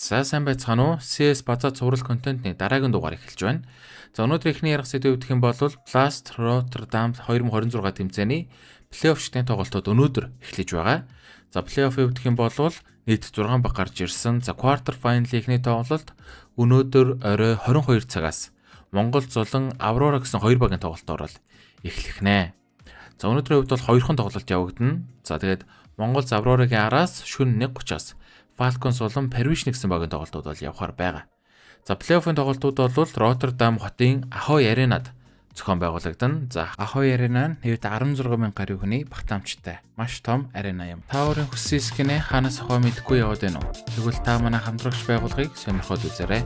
За, сайн байцгаана уу? CS базаа цуврал контентны дараагийн дугаар эхэлж байна. За, өнөөдөр эхний ярих сэдэв гэх юм бол Blast Rotterdam 2026 тэмцээний плей-офф шатны тоглолтууд өнөөдөр эхлэж байгаа. За, плей-офф гэх юм бол нийт 6 баг гарч ирсэн. За, quarter final эхний тоглолт өнөөдөр орой 22 цагаас Монгол Зулан, Аврора гэсэн хоёр багийн тоглолтоор бол эхлэх нэ. За, өнөөдрийн хувьд бол хоёрхан тоглолт явагдана. За, тэгээд Монгол Аврорагийн араас шөнө 1:30-аас Falcons болон Parvision гэсэн багийн тоглолтууд бол явахаар байгаа. За, плей-оффын тоглолтууд бол Роттердам хотын Ahoy Arena-д зохион байгуулагдана. За, Ahoy Arena нь нийт 16 мянган гаруй хүний багтаамжтай маш том арена юм. Та өөрийн хүссэн skin ээ хаанаас авах мэдэхгүй яваад байна уу? Тэгвэл та манай хамтрагч байгууллагыг сонирхоод үзээрэй.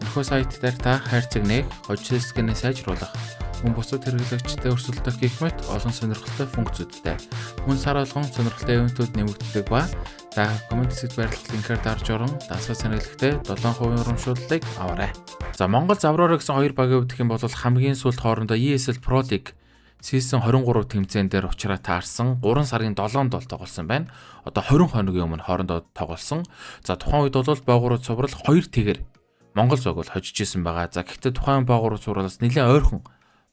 Энэхүү сайт дээр та хайрцаг нээх, хожил skin ээ сайжруулах, мөн бусад хэрэглэгчтэй өрсөлдөх гэх мэт олон сонирхолтой функцүүдтэй. Мөн сар болгон сонирхолтой event үүд нэмэгддэг ба та comment хэсэгт байрлах линкээр дарж орон дасгал сэнгэлэхдээ 7% урамшууллыг аваарай. За, Монгол Аврора гэсэн хоёр багийн хувьд гэх юм бол хамгийн сүүлд хоорондоо ESL Pro League Season 23 тэмцээн дээр уучраа таарсан, 3 сарын 7-нд бол тоглосон байна. Одоо 20 хоногийн өмнө хоорондоо тоглосон. За, тухайн үед бол боогоор цуврал 2 тэгээр Монгол зог бол хожиж исэн байгаа. За, гэхдээ тухайн боогоор цувралаас нэлээд ойрхон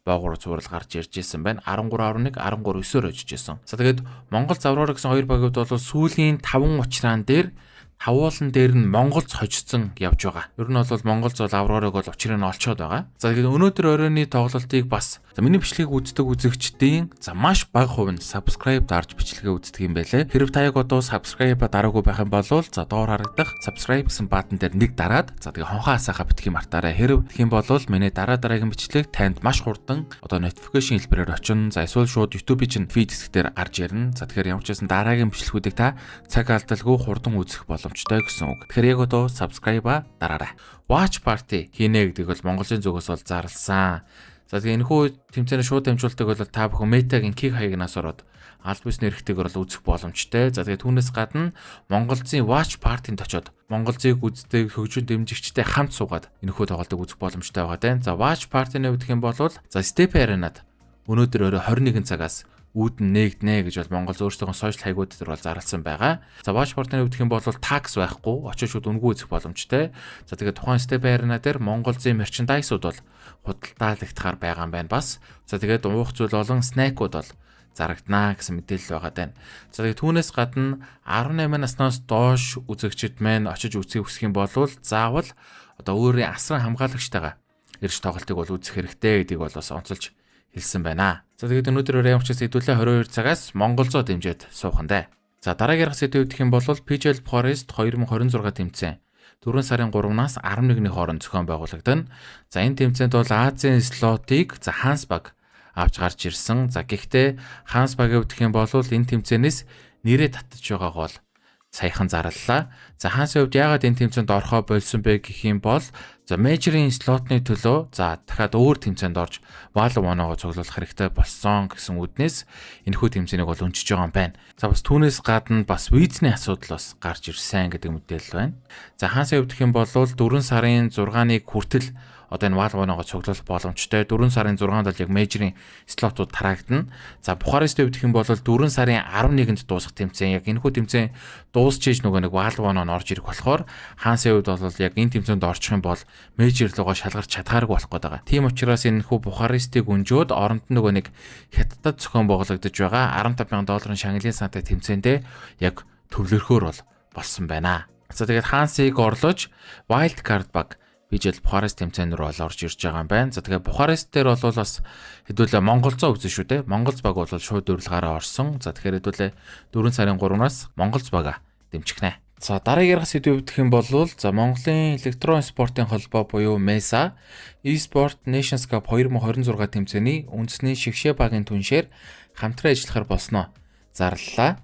боогоор цуврал гарч ирж исэн байна. 13-11, 13-9-оор хожиж исэн. За, тэгээд Монгол Аврора гэсэн хоёр багийн хувьд бол сүүлийн 5 уучраан дээр тавуулан дээр нь Монголц хожигдсон явж байгаа. Ер нь бол Монголц бол Аврорыг бол учрыг нь олцоод байгаа. За, тэгээд өнөөдөр оройны тоглолтыг бас, за, миний бичлэгийг үздэг үзэгчдийн, за, маш бага хувь нь subscribe дарж бичлэгээ үздэг юм байлээ. Хэрв та яг одоо subscribe дараагүй байх юм бол, за, доор харагдах subscribe гэсэн button дээр нэг дараад, за, тэгээ хонхоо асаахаа битгий мартаарай. Хэрв тэгэх юм бол миний дараа дараагийн бичлэг танд маш хурдан одоо notification хэлбэрээр очино. За, эсвэл шууд YouTube-ийн чинь feed хэсгээр гарч ирнэ. За, тэгэхээр ямар ч байсан дараагийн бичлэгүүдийг та цаг алдалгүй хурдан үзэх боломжтой гэсэн үг. Тэгэхээр яг одоо subscribe-а дараарай. Watch party хийнэ гэдэг бол Монголын зүгээс бол зарласан. За, тэгээ энэхүү тэмцээний шууд дамжуулалтыг бол та бүхэн Meta-гийн Kick хаягнаас ороод аль бисны эрхтэйгээр бол үзэх боломжтой. За, тэгээ түүнээс гадна Монголзын Watch Party-нд очиод Монголзыг үздэг хөгжин дэмжигчтэй хамт суугаад энэхүү тоглолтыг үзэх боломжтой байгаа даа. За, Watch Party-ны хувьд гэх юм бол, за, Step Arena-д өнөөдөр орой 21 цагаас үүдэн нээгднэ гэж бол Монгол өөрсдийнхөө social хаягууд дээр бол зарласан байгаа. За, Watch Party-ны хувьд гэх юм бол tax байхгүй, очиж шууд үнэгүй үзэх боломжтой. За, тэгээд тухайн Step Arena дээр Монголзын merchandise-ууд бол худалдаалагдахаар байгаа юм байна бас. За, тэгээд уух зүйл болон snack ууд бол зарагдана гэсэн мэдээлэл байгаа даа. За, тэгээд түүнээс гадна 18 наснаас доош үзэгчид маань очиж үзэхийг хүсэх юм бол заавал одоо өөрийн асран хамгаалагчтайгаа ирж тоглолтыг бол үзэх хэрэгтэй гэдгийг бол бас онцолж хэлсэн байна. За, тэгээд өнөөдөр ямар ч хэдүүлээ 22 цагаас Монголзоо дэмжиж суухан дээ. За, дараагийн сэдэв гэх юм бол PGL Bucharest 2026 тэмцээн 4 сарын 3-наас 11-ний хооронд зохион байгуулагдана. За, энэ тэмцээнд бол Азийн slot ыг, за, Ханс баг авч гарч ирсэн. За, гэхдээ Ханс багийн хувьд гэх юм бол энэ тэмцээнээс нэрээ татаж байгааг бол саяхан зарлалаа. За, Хансын хувьд яагаад энэ тэмцээнд орохоо болсон бэ гэх юм бол, за, major ын slot ны төлөө, за, дахиад өөр тэмцээнд орж Valve оноогоо цуглуулах хэрэгтэй болсон гэсэн үүднээс энэхүү тэмцээнийг бол өнчиж байгаа юм байна. За, бас түүнээс гадна бас визний асуудал бас гарч ирсэн гэдэг мэдээлэл байна. За, Хансын хувьд гэх юм бол 4 сарын 6-ныг хүртэл одоо энэ Valve оноогоо цуглуулах боломжтой. 4 сарын 6-нд бол яг major ын slot ууд тараагдана. За, Бухарестийн хувьд гэх юм бол 4 сарын 11-нд дуусах тэмцээн, яг энэхүү тэмцээн дуусч ийж нөгөө нэг Valve оноо нь орж ирэх болохоор Хансын хувьд бол яг энэ тэмцээнд орчих юм бол major руугаа шалгарч чадхааргүй болох гээд байгаа. Тийм учраас энэхүү Бухарестийг өнжөөд оронд нь нөгөө нэг Хятадд зохион байгуулагдаж байгаа 15,000 долларын шагналын сантай тэмцээндээ яг төвлөрөхөөр бол болсон байна. За, тэгээд Хансыг орлож Wild Card баг PGL Бухарест тэмцээн рүү бол орж ирж байгаа юм байна. За, тэгэхээр Бухарест дээр бол бас хэдүүлээ Монголзоо үзэн шүү дээ. Монголз баг бол шууд урилгаараа орсон. За, тэгэхээр хэдүүлээ 4 сарын 3-наас Монголз бага дэмжих нэ. За, дараагийн сэдв гэх юм бол, за, Монголын электрон спортын холбоо буюу MESA eSport Nations Cup 2026 тэмцээний үндэсний шигшээ багийн түншээр хамтран ажиллахаар болсноо зарлалаа.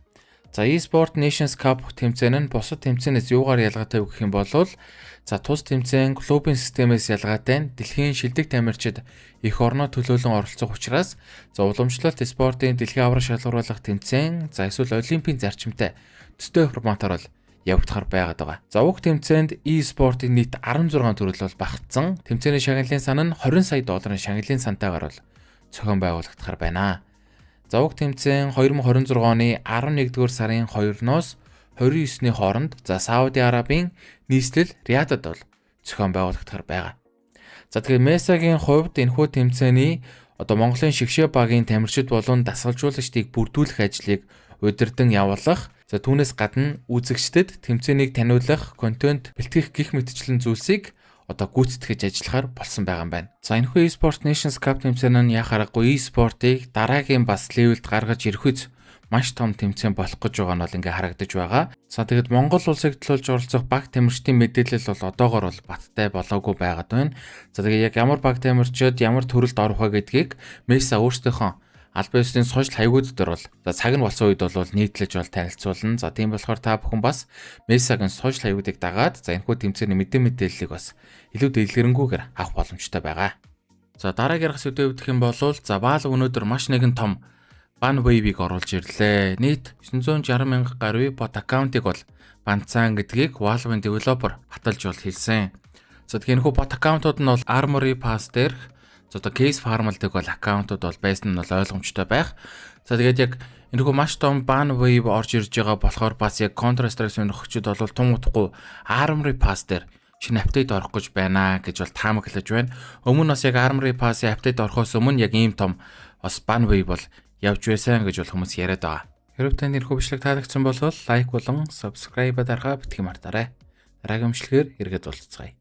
За, eSport Nations Cup тэмцээн нь бусад тэмцээнээс юугаар ялгаатай вэ гэх юм бол, за, тус тэмцээн клубын системээс ялгаатай нь дэлхийн шилдэг тамирчид эх орноо төлөөлөн оролцох учраас, за, уламжлалт спортын дэлхийн аварга шалгаруулах тэмцээн, за, эсвэл олимпийн зарчимтай төстэй форматаар бол явагдахар байгаад байгаа. За, уг тэмцээнд e-спортын нийт 16 төрөл бол багтсан. Тэмцээний шагналын сан нь 20 сая долларын шагналын сантайгаар бол зохион байгуулагдахар байна. За, уг тэмцээн 2026 оны 11-р сарын 2-ноос 29-ний хооронд за Сауди Арабийн нийслэл Риядад бол зохион байгуулагдахаар байгаа. За, тэгэхээр MESA-гийн хувьд энэхүү тэмцээний одоо Монголын шигшээ багийн тамирчид болон дасгалжуулагчдыг бүрдүүлэх ажлыг удирдан явуулах. За, түүнээс гадна үзэгчдэд тэмцээнийг таниулах, контент бэлтгэх гэх мэтчлэн зүйлсийг одоо гүйцэтгэж ажиллахаар болсон байгаа юм байна. За, энэхүү eSport Nations Cup тэмцээн нь яа харахгүй e-sport-ыг дараагийн бас level д гаргаж ирэхүйц маш том тэмцээн болох гэж байгаа нь бол ингээ харагдаж байгаа. За, тэгэд Монгол улсыг төлөөлж оролцох баг тамирчдын мэдээлэл бол одоогор бол баттай болоогүй байгаад байна. За, тэгээ яг ямар баг тамирчид ямар төрөлд орох вэ гэдгийг MESA өөрсдийнхөө албан ёсны social хаягууд дээр бол за цаг нь болсон үед бол нийтлэж бол танилцуулна. За, тийм болохоор та бүхэн бас MESA-гийн social хаягуудыг дагаад за энэхүү тэмцээний мэдээллийг бас илүү дэлгэрэнгүйгээр авах боломжтой байгаа. За, дараагийн сэдв гэх юм бол за Valve өнөөдөр маш нэгэн том ban wave-ыг оруулж ирлээ. Нийт 960 мянга гаруй bot аккаунтыг бол ban дсан гэдгийг Valve-ын developer баталж бол хэлсэн. За, тэгэхээр энэхүү bot аккаунтууд нь бол Armory Pass дээрх за одоо case farm-ладаг бол аккаунтууд бол байсан нь бол ойлгомжтой байх. За, тэгээд яг энэхүү маш том ban wave орж ирж байгаа болохоор бас яг Counter Strike сонирхогчид бол тун удахгүй Armory Pass дээр шинэ update орох гэж байна гэж бол таамаглаж байна. Өмнө нь бас яг Armory Pass-ын update орохоос өмнө яг ийм том бас ban wave бол явж байсан гэж бол хүмүүс яриад байгаа. Хэрв танд энэхүү бичлэг таалагдсан бол like болон subscribe дарахаа битгий мартаарай. Дараагийн бичлэгээр эргээд уулзацгаая.